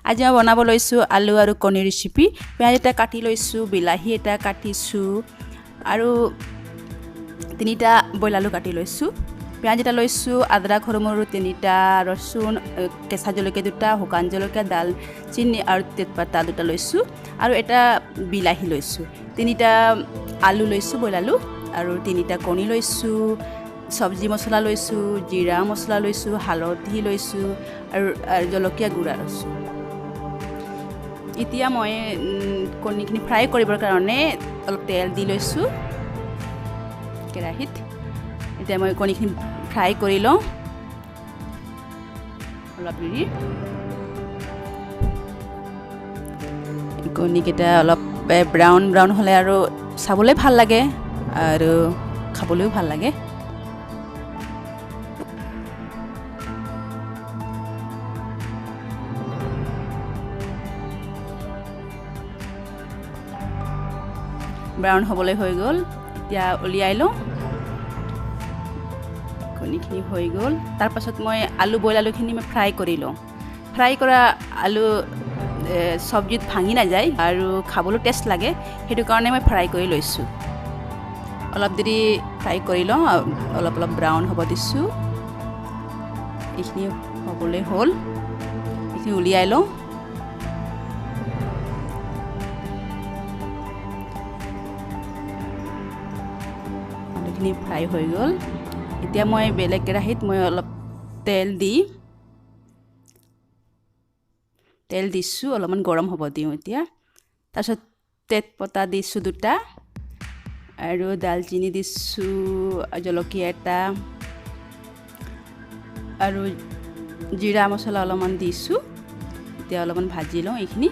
আজি মই বনাব লৈছোঁ আলু আৰু কণী ৰেচিপি। পিঁয়াজ এটা কাটি লৈছোঁ, বিলাহী এটা কাটিছোঁ আৰু তিনিটা বইল আলু কাটি লৈছোঁ। পিঁয়াজ এটা লৈছোঁ, আদা সৰু তিনিটা, ৰচুন, কেঁচা জলকীয়া দুটা, শুকান জলকীয়া, দালচেনি আৰু তেজপাতা দুটা লৈছোঁ আৰু এটা বিলাহী লৈছোঁ। তিনিটা আলু লৈছোঁ, বইল আলু, আৰু তিনিটা কণী লৈছোঁ, চব্জি মছলা লৈছোঁ, জিৰা মছলা লৈছোঁ, হালধি লৈছোঁ আৰু জলকীয়া গুড়া লৈছোঁ। এতিয়া মই কণীখিনি ফ্ৰাই কৰিবৰ কাৰণে অলপ তেল দি লৈছোঁ কেৰাহীত। এতিয়া মই কণীখিনি ফ্ৰাই কৰি লওঁ অলপ দেৰি। কণীকেইটা অলপ ব্ৰাউন ব্ৰাউন হ'লে আৰু চাবলৈ ভাল লাগে আৰু খাবলৈও ভাল লাগে। ব্ৰাউন হ'বলৈ হৈ গ'ল, এতিয়া উলিয়াই লওঁ। কণীখিনি হৈ গ'ল। তাৰপাছত মই আলু, বইল আলুখিনি মই ফ্ৰাই কৰি লওঁ। ফ্ৰাই কৰা আলু চব্জিত ভাঙি নাযায় আৰু খাবলৈ টেষ্ট লাগে, সেইটো কাৰণে মই ফ্ৰাই কৰি লৈছোঁ। অলপ দেৰি ফ্ৰাই কৰি লওঁ, অলপ অলপ ব্ৰাউন হ'ব দিছোঁ। এইখিনি হ'বলৈ হ'ল, এইখিনি উলিয়াই লওঁ। আলুখিনি ফ্ৰাই হৈ গ'ল। এতিয়া মই বেলেগ কেৰাহীত মই অলপ তেল দিছোঁ, অলপমান গৰম হ'ব দিওঁ এতিয়া। তাৰপিছত তেজপতা দিছোঁ দুটা আৰু দালচেনি দিছোঁ, জলকীয়া এটা আৰু জিৰা মছলা অলপমান দিছোঁ। এতিয়া অলপমান ভাজি লওঁ এইখিনি।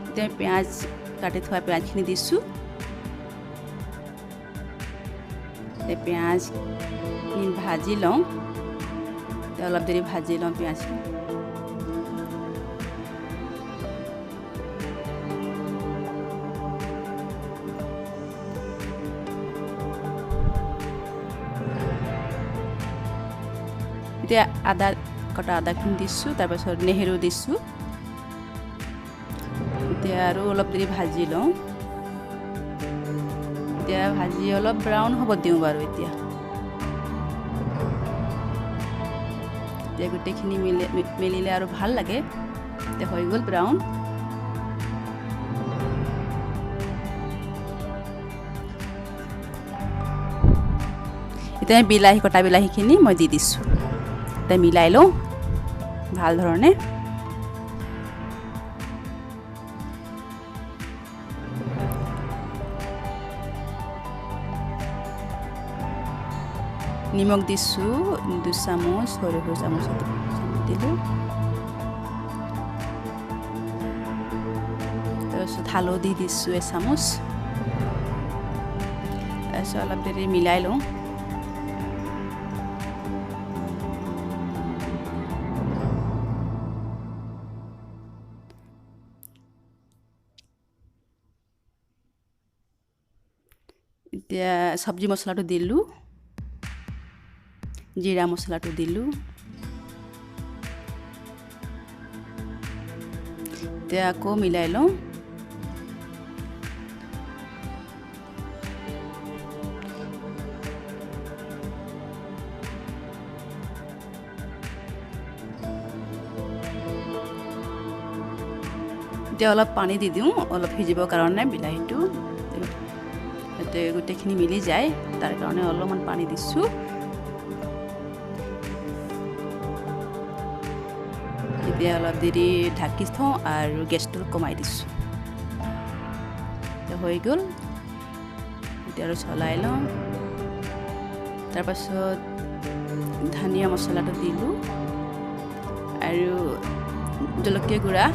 এতিয়া পিঁয়াজ, কাটি থোৱা পিঁয়াজখিনি দিছোঁ। পিঁয়াজখিনি ভাজি লওঁ, অলপ দেৰি ভাজি লওঁ পিঁয়াজখিনি। এতিয়া আদা, কটা আদাখিনি দিছোঁ, তাৰপাছত নেহেৰু দিছোঁ। এতিয়া আৰু অলপ দেৰি ভাজি লওঁ। এতিয়া ভাজি অলপ ব্ৰাউন হ'ব দিওঁ বাৰু। এতিয়া এতিয়া গোটেইখিনি মিলিলে আৰু ভাল লাগে। এতিয়া হৈ গ'ল ব্ৰাউন। এতিয়া বিলাহী, কটা বিলাহীখিনি মই দি দিছোঁ। এতিয়া মিলাই লওঁ ভাল ধৰণে। নিমখ দিছোঁ 2 চামুচ, সৰু সৰু চামুচ দিলোঁ। তাৰপিছত হালধি দিছোঁ 1 চামুচ। তাৰপিছত অলপ দেৰি মিলাই লওঁ। এতিয়া চব্জি মছলাটো দিলোঁ, জিৰা মছলাটো দিলোঁ। এতিয়া আকৌ মিলাই লওঁ। এতিয়া অলপ পানী দি দিওঁ, অলপ সিজিবৰ কাৰণে বিলাহীটো যাতে গোটেইখিনি মিলি যায়, তাৰ কাৰণে অলপমান পানী দিছোঁ। এতিয়া অলপ দেৰি ঢাকি থওঁ আৰু গেছটো কমাই দিছোঁ। এতিয়া হৈ গ'ল। এতিয়া আৰু চলাই লওঁ। তাৰপাছত ধনিয়া মছলাটো দিলোঁ আৰু জলকীয়া গুড়া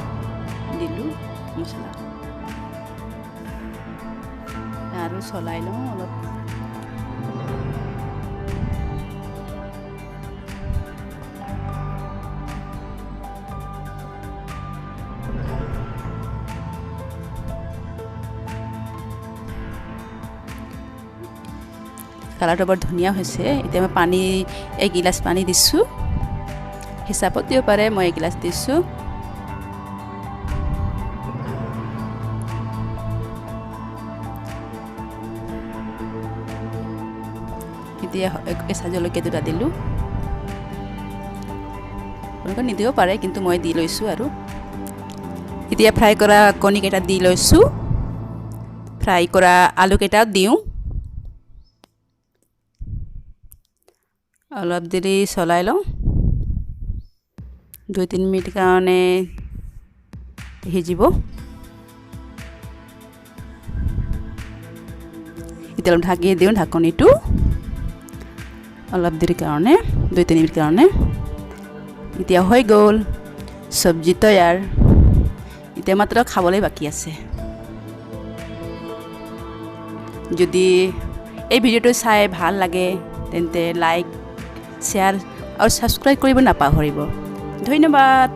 দিলোঁ, মছলা আৰু চলাই লওঁ অলপ। কালাৰটো বৰ ধুনীয়া হৈছে। এতিয়া মই পানী 1 গিলাচ পানী দিছোঁ, হিচাপত দিব পাৰে, মই এগিলাচ দিছোঁ। এতিয়া কেঁচা জলকীয়া দুটা দিলোঁ। আপোনালোকে নিদিব পাৰে, কিন্তু মই দি লৈছোঁ। আৰু এতিয়া ফ্ৰাই কৰা কণীকেইটা দি লৈছোঁ, ফ্ৰাই কৰা আলুকেইটাও দিওঁ। অলপ দেৰি চলাই লওঁ, 2-3 মিনিট কাৰণে সিজিব। এতিয়া অলপ ঢাকি দিওঁ ঢাকনিটো অলপ দেৰি কাৰণে, 2-3 মিনিট কাৰণে। এতিয়া হৈ গ'ল চব্জি তৈয়াৰ। এতিয়া মাত্ৰ খাবলৈ বাকী আছে। যদি এই ভিডিঅ'টো চাই ভাল লাগে তেন্তে লাইক, শ্বেয়াৰ আৰু ছাবস্ক্ৰাইব কৰিব নাপাহৰিব। ধন্যবাদ।